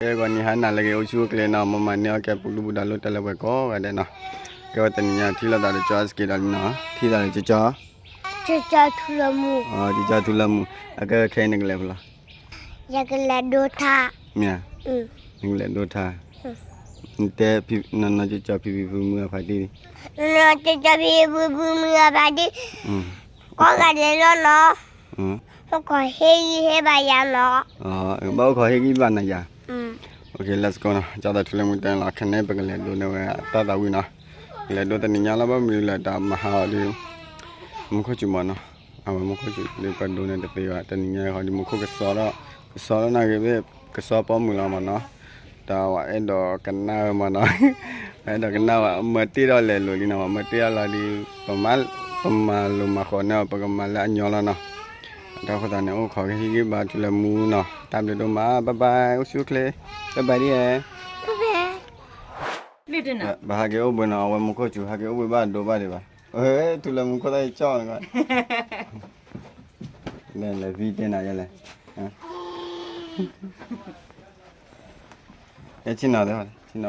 ကဲ ဂီၤနံၤဟါနၤလၢအဂ့ၤ အိၣ်ဆူၣ်အိၣ်ချ့နီၤ, မ်မၤန့ၢ်အီၣ်ကဲ ပူၤဒူၣ်ပူၤဒါ လိၣ်တၢ်လၢပှဲၤကိးဂၤဒဲးနီၤ. ကဲဝဲတနံၤညါထံၣ်လိာ်သးဒီးကၠီအစက့ဒီးလံနီၤ, ထံၣ်သးဒီးကၠီကၠီ, ကၠီကၠီထူလၢမူ, အကဲခဲအံၤနကလဲၤဖဲလဲၣ်, ယကလဲၤဒိထါ, မ့ၢ်, နကလဲၤဒိထါ, နတဲနီၢ်နီၢ်ကၠီကၠီ ဖံဖံဖုမုၢ်အဖါတံၢ်, နီၢ်နီၢ်ကၠီကၠီ ဖံဖံဖုမုၢ်အဖါတံၢ်, ကိးဂၤဒဲးလီၤနီၤ, အိၣ်ခိးဟ့ၣ်ဂံၢ်ဟ့ၣ်ဘါယၤနီၤ, ဘၣ်အိၣ်ခိးဟ့ၣ်ဂံၢ်ဘါနၤယၤ, အိၣ်ခ့ let's go နီၤ, ကၠီသးထူလၢမူတဲလီၤ ခဲန့ၣ် ပကလဲၤဒိန့ၢ်ဝဲတၢ်သးဝံၣ်နီၤ, ကလဲၤဒိတနံၤညါလီၤ ဘၣ်မနုၤလဲၣ် တၢ်မၤဟးအီၤဒီး မူခိၣ်စူၤမးနီၤ, အဝဲမူခိၣ်စူၤဒီးပဒိန့ၢ်တသ့ဘၣ် တနံၤညါဃီဒီး မူခိၣ်ကစီဒီး ကစီဒီးနၢ်ဂ့ၤဘၣ် ကစီပီမုၢ်လီၤမးနီၤ, တၢ်ဝဲအဲၣ်ဒိးကနၣ်ဝဲမးနီၤ, အဲၣ်ဒိးကနၣ်ဝဲ မၢတ့ၢ်ဒီးလဲၤလိာ်လံနီၤ, မၢတ့ၢ်အလီၤဒီး ပမၤလိၤမၤဃီန့ၣ် ပကမၤလၢအညီလီၤနီၤ, တၢ်ဃိသတးန့ၣ် အိၣ်ခိးကဟ့ၣ်ဂံၢ်ဘါထူလၢမူနီၤ, တၢ်ဘျုးဒိၣ်မး bye bye အိၣ်ဆူၣ်အိၣ်ချ့, bye bye ဒ်အဲ ဘၣ်ဟးက့ၤအိၣ်ဘှံးနီၤ, အဝဲမူခိၣ်စူၤ ဟးက့ၤအိၣ်ဘှံးဘၣ်ဒိဘၣ်ဒံးဘၣ်, ထူလၢမူခိၣ်သၣ်အံၤကၠီၣ်န့ၣ်, လဲၤလဲၤ ဝံၤတဲနၤယဲလဲၣ်, ကဲဆ့ၣ်နီၤတဲ, ဆ့ၣ်နီၤ,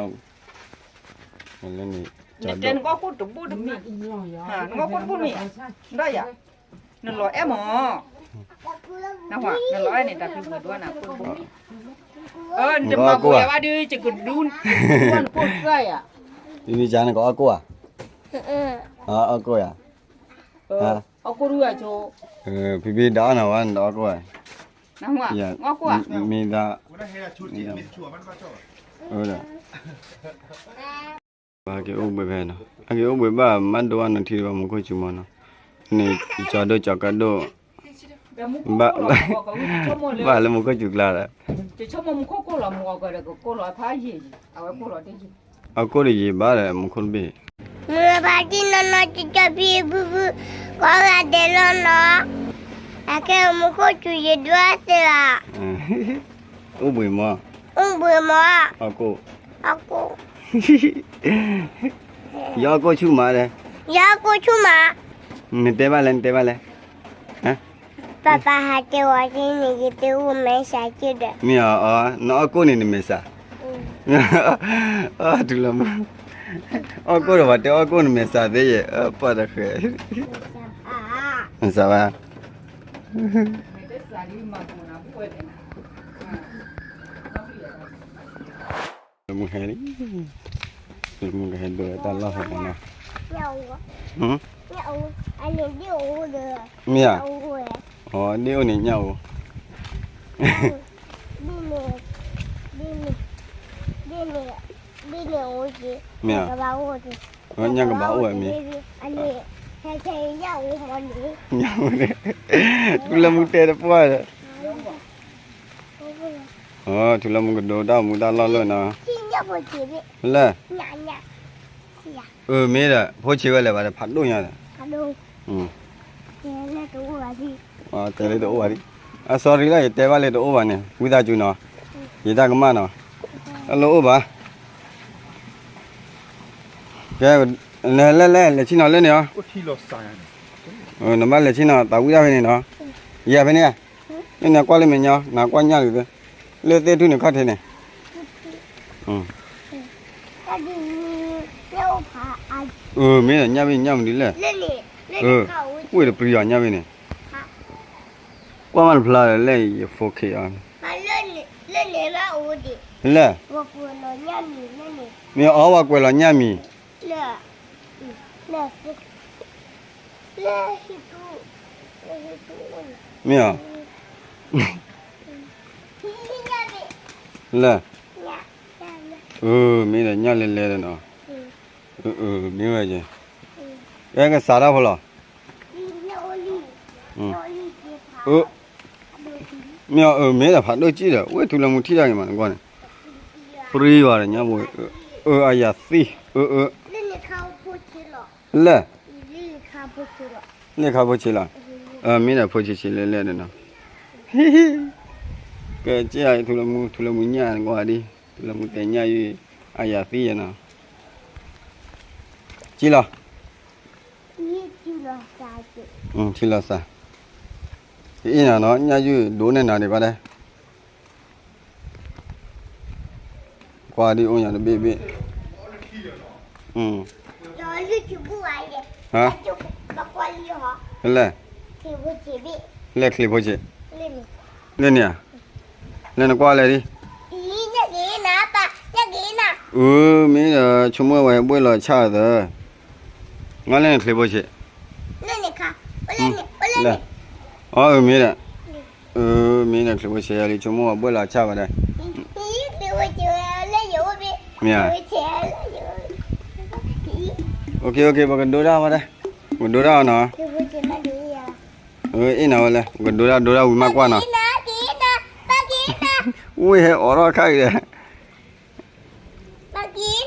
လၢန့ၣ်, နတဲနကီၢ်ခိၣ်တဘိတမံၤ, နကီၢ်ခိၣ်တဘိတမံၤ, ဒီးယၤ, နလီၤအဲၣ်မး, နလီၤအဲၣ်န့ၣ် တၢ်ဖံဖုဒိနၤခိၣ်တဘိ, နတမၤကိးယၤဘၣ်ဒုး ယကဒူ, နကိၢ်တၢ်ယၤ, ဖံဖံနကအီၣ်ကိၣ်ဧါ, အီၣ်ကိၣ်ယၤ, အီၣ်ကိၣ်ဒုး, ဖံဖံဒီးအီၣ်နၤဝဲ နတအီၣ်ကိၣ်ဧါ, မ့ၢ်ဒၣ်, ဟဲက့ၤအိၣ်ဘှံးဖဲနီၤ, ဟဲက့ၤအိၣ်ဘှံးဖဲနီၤ, ဟဲက့ၤအိၣ်ဘှံးဘၣ် မ့ၢ်ဒိဘၣ်နီၢ်ထံတဘၣ် မူခိၣ်စူၤမးနီၤ, န့ၣ် ကၠီဒိၣ်ကၠီကၢဒိၣ်, ဘၣ်လၢမူခိၣ်စူၤကျါဒီး, အီၣ်ကိၣ်တယံာ်ဘၣ်ဒီး မူခိၣ်တဘ့ၣ်, မုၢ်ဘၣ်တံၢ်နီၢ်နီၢ်ကၠီကၠီဖံဖုဖု, ကိးဂၤဒဲးလီၤနီၤ, အခဲမူခိၣ်စူၤယဒွးသ့လီၤ, အိၣ်ဘှံးမး, အိၣ်ဘှံးမး, အီၣ်ကိၣ်, အီၣ်ကိၣ်, ယအီၣ်ကိၣ်ဆူၣ်မးဒီး, ယအီၣ်ကိၣ်ဆူၣ်မး, နတဲဘၣ်လဲၣ် နတဲဘၣ်လဲၣ်, ပၢ်ပၢ်ဟးတဲဝဲက့ၤန့ၣ် ယတဲအိၣ်မဲာ်ဆှးက့ၤဒီး, မ့ၢ်အီၤ, နအီၣ်ကိၣ်န့ၣ်နမဲာ်ဆှး, ထူလၢမူ, အီၣ်ကိၣ်ဒီးပှၤတဲအီၣ်ကိၣ်နမဲာ်ဆှးသ့ယဲၢ်, ပှၤတဃဲ, မဲာ်ဆှးဘၣ်, မူဟဲလံ, မူကဟဲဒိးတၢ်လီၢ်ဖဲန့ၣ်, မ့ၢ်ဧါ, အီၤဒ့အိၣ်န့ၣ်ညၣ်အိၣ်, မ့ၢ်ဧါ, ညၣ်ကဘၣ်အိၣ်ဝဲမ့ၢ်, ညၣ်အိၣ်န့ၣ်, ထူလၢမူတဲတပှၢ်ဒီး ထူလၢမူကဒိးတၢ်မူတၢ်လီၢ်လၢနီၤ, လၢ, အၢ မ့ၢ်ဒီး ဖိဆံးဝဲလဲၣ်ဘၣ်ဒီး ဖးဒိၣ်ညါဒီး, တဲလၢတအိၣ်ဘၣ်ဒံး, အ sorry လၢယတဲဘၣ်လၢတအိၣ်ဘၣ်န့ၣ် ဝံသးစူၤနီၤ, ယတၢ်ကမၣ်နီၤ, တၢ်လၢအိၣ်ဘၣ်, ကဲ, လဲၤလဲၤလဲၤ လဲၤဆ့ၣ်နီၤလၢန့ၣ်အီၤ, နဘၣ်လဲၤဆ့ၣ်နီၤ သးဝံၣ်တၢ်ဖဲန့ၣ်နီၤ, ယၤဖဲန့ၣ်, လၢန့ၣ်ကွၢ်လၢမဲာ်ညါ နကွၢ်ညၣ်လံ, လၢသ့ၣ်ထူၣ်န့ၣ်ခီၣ်ထံးန့ၣ်, အၢ မ့ၢ်ဒီးညၣ်ဘ့ၣ်ညၣ်မနုၤလဲၣ်, အၢ ဝ့ၢ်တပျံၤအီၤညၣ်ဘ့ၣ်န့ၣ်, ကွၢ်မးတဖျါဒီးလဲၣ် ယ four K အီၤ, လဲၣ်, မ့ၢ်အီၤဝဲကွဲးလီၤညၣ်မံၤ, မ့ၢ်အီၤ, လဲၣ်, အၢ မ့ၢ်ဒီးညၣ်လဲၤလဲၤဒီးနီၤ, အၢ မ့ၢ်ဝဲကဲ, အဲ ကစးထီၣ်ဖိလီၤ, မ့ၢ်အီၤ အၢ မ့ၢ်ဒီးဖးဒိၣ်စံၣ်ဒီး ဝ့ၢ်ထူလၢမူထံၣ်တၢ်ဂ့ၤမး နကွၢ်န့ၣ်, ပြံယွၤဒီးညၣ်ဘိ, အၢ အယၤသံၣ်, အၢ အၢ လဲၣ်, လ့ၣ်ခါဖိဆံးလီၤ, မ့ၢ်ဒီးဖိဆံးဆံးလဲၣ်လဲၣ်ဒီးနီၤ, ကဲ ကဲ ထူလၢမူ ထူလၢမူညၣ်နကွၢ်ဒံး, ထူလၢမူတဲညၣ်ယုၢ် အယၤသံၣ်ယဲနီၤ, ကံလီၤ, ထံလီၤစၢ်, ကအ့ၣ်နၤနီၤ ညၣ်ယုၢ်ဒိးန့ၢ်နၤဒံးဘၣ်ဒဲး, ကွၢ်ဒ်အိၣ်ညါတဘ့ၣ်ဘ့ၣ်, ဟါ, လဲၣ်, လဲၣ်ချံးဖိဆံး, လဲၣ်န့ၣ်ဧါ, လဲၣ်နကွၢ်လဲၣ်ဒ်, အု မ့ၢ်ဒီးဆိကမိၣ်ဝဲဘှ့ၣ်လီၤဆၣ်သၢ, ငါလဲၣ်နချံးဖိဆံး, လဲၣ်, အီ အု မ့ၢ်ဒီး, အု မ့ၢ်ဒီးချံးဖိဆံးယၤလံ ဆိကမိၣ်ဝဲဘှ့ၣ်လီၤဆၣ်ဝဲဒၣ် မ့ၢ်ဧါ, ပကဒိတၢ်ဝဲဒၣ်, ပကဒိတၢ်အီၤနီၤ, အ့ၣ်နၤဝဲလဲၣ် ပကဒိတၢ်ဒိတၢ်ဝံၤမးကွၢ်နီၤ, ဝ့ၢ်ဟဲအိးထီၣ်ခါအံၤဒီး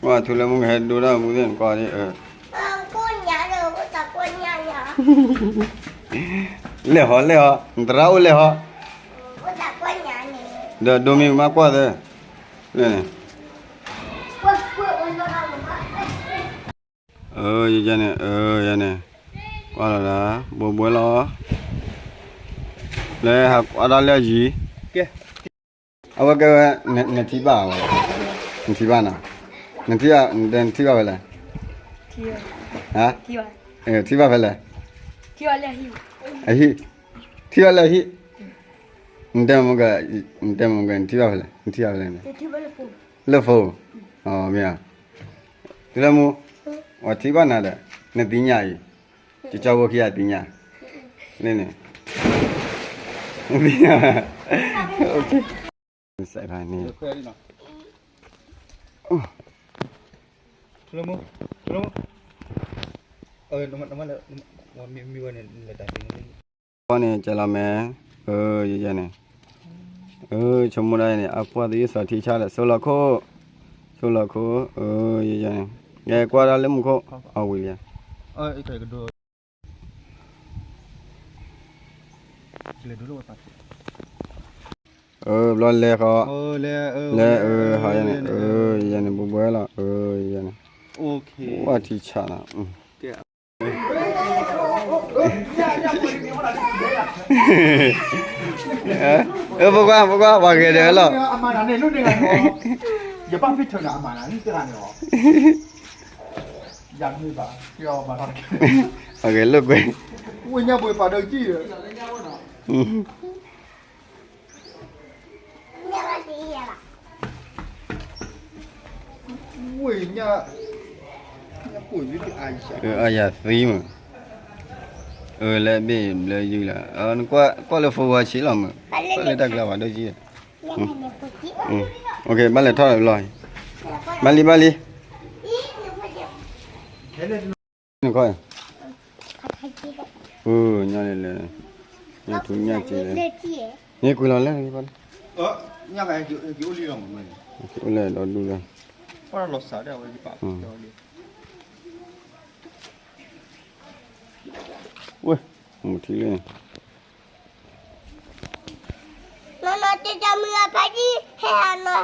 ကွၢ်ထူလၢမူကဟဲဒိတၢ်မူသ့ၣ်နကွၢ်ဒ်, လဲၣ်ဟီလဲၣ်ဟီ, နသရၣ်အိၣ်လဲၣ်ဟီ, ဒီးဒိမ့ၢ်ဝံၤမးကွၢ်သၢ, လဲၣ်န့ၣ် ယယဲန့ၣ်, ယယဲန့ၣ်, ကွၢ်လီၤဒီး ဘှဲဘှဲလီၤ, လဲၤဟးကွၢ်တၢ်လၢယံၤ, အဝဲကဲဝဲ, နထံၣ်ဘၣ်ဝဲ, နထံၣ်ဘၣ်နီၤ, နထံၣ်, နထံၣ်ဘၣ်ဖဲလဲၣ်, ဟါ, ထံၣ်ဘၣ်ဖဲလဲၣ်, အဟံၣ်, ထံၣ်ဘၣ်လၢအဟံၣ်, နတဲမ့ၢ်က, နတဲမ့ၢ်က နထံၣ်ဘၣ်ဖဲလဲၣ်, နထံၣ်ဘၣ်ဖဲလဲၣ်, လၢဖိ, မ့ၢ်ဧါ, တုၤလၢမူ, အထံၣ်ဘၣ်နၤဒီး, နသ့ၣ်ညါအံၤ, ကၠီဖိခံဂၤသ့ၣ်ညါ, န့ၣ်, နသ့ၣ်ညါ, စဲးဖးန့ၣ်, န့ၣ်ကဲလီၤမဲ, ဆိကမိၣ်ဒၣ်န့ၣ် အပှၢ်သယုၢ်စီၤထံဆၣ်ဒီး ဆိလီၤခိၣ်, ဆိလီၤခိၣ်, ယယဲန့ၣ်, ယကွၢ်ဒၣ်လၢမူခိၣ်, အဝံၤလံ, ဘျီလဲၤဃီ, လဲၤ, ဟးယဲန့ၣ်, ယဲန့ၣ် ဘှဲဘှဲလီၤ, ယဲန့ၣ်, ဝၢ်ထံဆၣ်လီၤ ပကွၢ်, ပကွၢ်, ပှၤဂဲၤဒၣ်လီၤ, ယဘၣ်ဖ့ၣ်ထၢၣ်န့ၣ် အမၤနၤန့ၣ်တဂၤန့ၣ်လီၤ, ပှၤဂဲၤလိာ်ကွဲ, ဝ့ၢ်ညၣ်ပှ့ၤပာ်ဒိကံၢ်ဒီး ဝ့ၢ်ညၣ်, ညၣ်ပှ့ၤ, အယၤသံမး, အၢ လဲၤဘ့ၣ်ဘျၢယုၢ်လီၤ, ကွၢ်လၢဖိဝါဆံးလီၤမး, ကွၢ်လၢတၢ်ကျါပာ်ဒိကံၢ်, ဘၣ်လဲၤထီၣ်လီၤ, ဘၣ်လံ ဘၣ်လံ, နခီ, ညါလဲၤလဲၤ, ညါထူညါက့ၤလဲၤ, န့ၣ်ကွံာ်လီၤလဲၣ်, အိၣ်လဲၣ်ဒီဒူၣ်လၢ, ဝဲ, မုၢ်ထံလၢ နီၢ်နီၢ်တၢ်မုၢ်အဖါတံၢ်ဟဲဟးနီ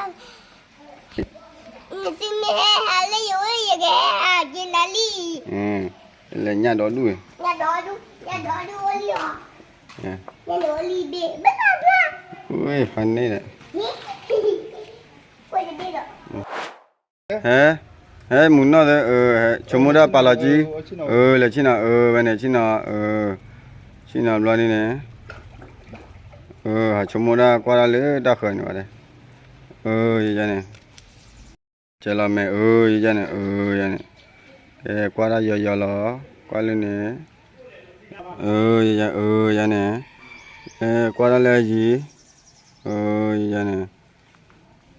ၤ, နသုမ့ၢ်ဟဲဟးလၢယအိၣ် ယကဟဲဟးက့ၤနၤလံ, လဲၤညၣ်ဒီဒူၣ်, ညၣ်ဒီဒူၣ်အိၣ်လံဟီ, ညၣ်ဒီဒူၣ်အိၣ်လံဘ့ၣ်, ဝဲဖးန့ၣ်ဒီး ဟဲ, ဟဲမုၢ်နီၢ်သၢ, ဆိကမိၣ်တၢ်ပာ်လီၤကံ, အၢ လဲၤဆ့ၣ်နီၤ, အၢ ဝဲန့ၣ်ဆ့ၣ်နီၤ, ဆ့ၣ်နီၤဘျီန့ၣ်န့ၣ်, ဟးဆိကမိၣ်တၢ်ကွၢ်တၢ်လၢတၢ်ဃၢၤန့ၣ်ဘၣ်ဒီး, အၢ ယယဲန့ၣ်, ကဲလီၤမဲာ် အၢ ယယဲန့ၣ်, အၢ ယဲန့ၣ်, ကဲကွၢ်တၢ်ယီၤယီၤလီၤ, ကွၢ်လၢန့ၣ်, အၢ ယယဲ အၢ ယဲန့ၣ်, ကွၢ်တၢ်လၢယံၤ, အၢ ယယဲန့ၣ်,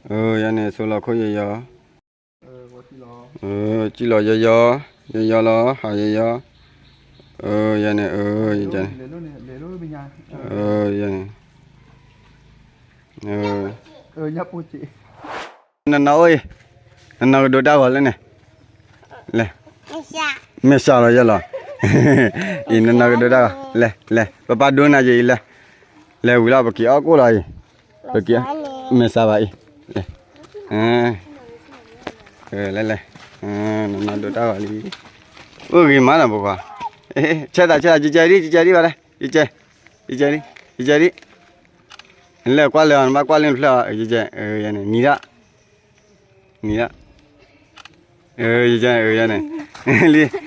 အၢ ယဲန့ၣ် ဆိလီၤခိၣ်ယယီၤ စံၣ်လီၤယယီၤ, ယယီၤလီၤ ဟးယယီၤ, အၢ ယဲန့ၣ် အၢ ယန့ၣ်, အၢ ယန့ၣ်, နနီၢ်အိၣ်အံၤ, နနီၢ်ကဒိးတၢ်ဂီၤလၢန့ၣ်, လဲၤ, မဲာ်ဆှးလီၤယဲလီၤ, အံၤနနီၢ်ကဒိးတၢ်ဂီၤ, လဲၤ လဲၤ ပပၢ်ဒိနၤယံၤအံၤ လဲၤ, လဲၤဝံၤလီၤ ပက့ၤအီၣ်ကိၣ်လီၤအံၤ, ပက့ၤ, မဲာ်ဆှးဘၣ်အံၤ, လဲၤ လဲၤလဲၤ, နနီၢ်ဒိးတၢ်ဂီၤလံ, အိၣ်ဂ့ၤမးနီၤပကွၢ်, ဆဲသးဆဲသး ကကဲဒံ ကကဲဒံဘၣ်လဲၣ်, ကကဲ, ကကဲဒံ, ကကဲဒံ, လဲၤကွၢ်လၢ နဘၣ်ကွၢ်လၢနဖျၢၣ်အီၤ ယဲ နံၤဒၣ်, နံၤဒၣ်, ယဲ ယဲန့ၣ်, လံ, ယဲ,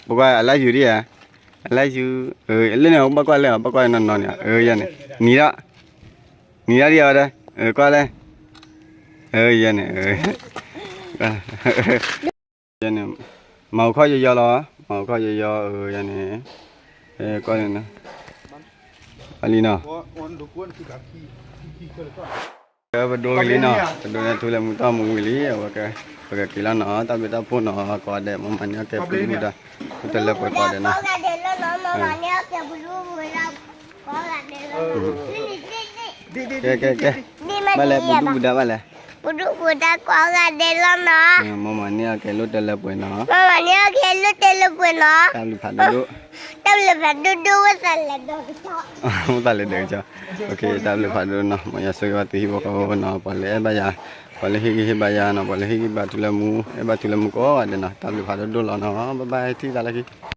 ပကွၢ် I love you ဒ်ဧါ, I love you, လၢန့ၣ် ဘၣ်ကွၢ်လၢ ဘၣ်ကွၢ်လၢနီၢ်နီၢ်န့ၣ် ယဲန့ၣ်, နံၤဒၣ်, နံၤဒၣ်ဒ်ဧါဝဲဒၣ်, ကွၢ်လၢ, ယဲန့ၣ် ယဲန့ၣ်, မၤအိၣ်ခီၣ်ယီယီလီၤ, မၤအိၣ်ခီၣ်ယီယီ ယဲန့ၣ်, ကွၢ်န့ၣ်, အလံနီၤ, ပဒိဂ့ၤလံနီၤ, ပဒိန့ၣ်ထူလၢမူတီၢ်မူဝံၤလံ, အဝဲ ပကက့ၤလီၤနီၤ, တၢ်ဘျုးတၢ်ဖှိၣ်နီၤ, ကိးဂၤဒဲး မ်မၤန့ၢ်အီၣ်ကဲပူၤဒုၣ်ပူၤဒါ, လၢတၢ်လၢပှဲၤကိးဂၤဒဲးနီၤ, ကဲ ကဲ ကဲ, ဘၣ်လဲၣ် ပူၤဒုၣ်ပူၤဒါဘၣ်လဲၣ်, ပူၤဒုၣ်ပူၤဒါကိးဂၤဒဲးလီၤနီၤ, မ်မၤန့ၢ်အီၣ်ကဲလိၣ်တၢ်လၢပှဲၤနီၤ, မ်မၤန့ၢ်အီၣ်ကဲလိၣ်တၢ်လၢပှဲၤနီၤ, တၢ်ဘျုးဖးဒိၣ်ဒိၣ်, တၢ်ဘျုးဖးဒိၣ်ဒိၣ်, ဝဲသးလဲၤဒီးကစီ, ဝဲသးလဲၤဒီးကစီ, တၢ်ဘျုးဖးဒိၣ်နီၤ, မ်ယွၤဆိၣ်ဂ့ၤဘၣ်သုဟံၣ်ဖိဃီဖိနီၤ, ပှၤလၢအဲၣ်ဘၣ်ယၤ, ပှၤလၢဟ့ၣ်ဂံၢ်ဟ့ၣ်ဘါယၤနီၤ, ပှၤလၢဟ့ၣ်ဂံၢ်ဘါထူလၢမူ, အဲၣ်ဘၣ်ထူလၢမူကိးဂၤဒဲးနီၤ, တၢ်ဘျုးဖးဒိၣ်ဒိၣ်လီၤနီၤ, bye bye ထံၣ်သးလၢခံ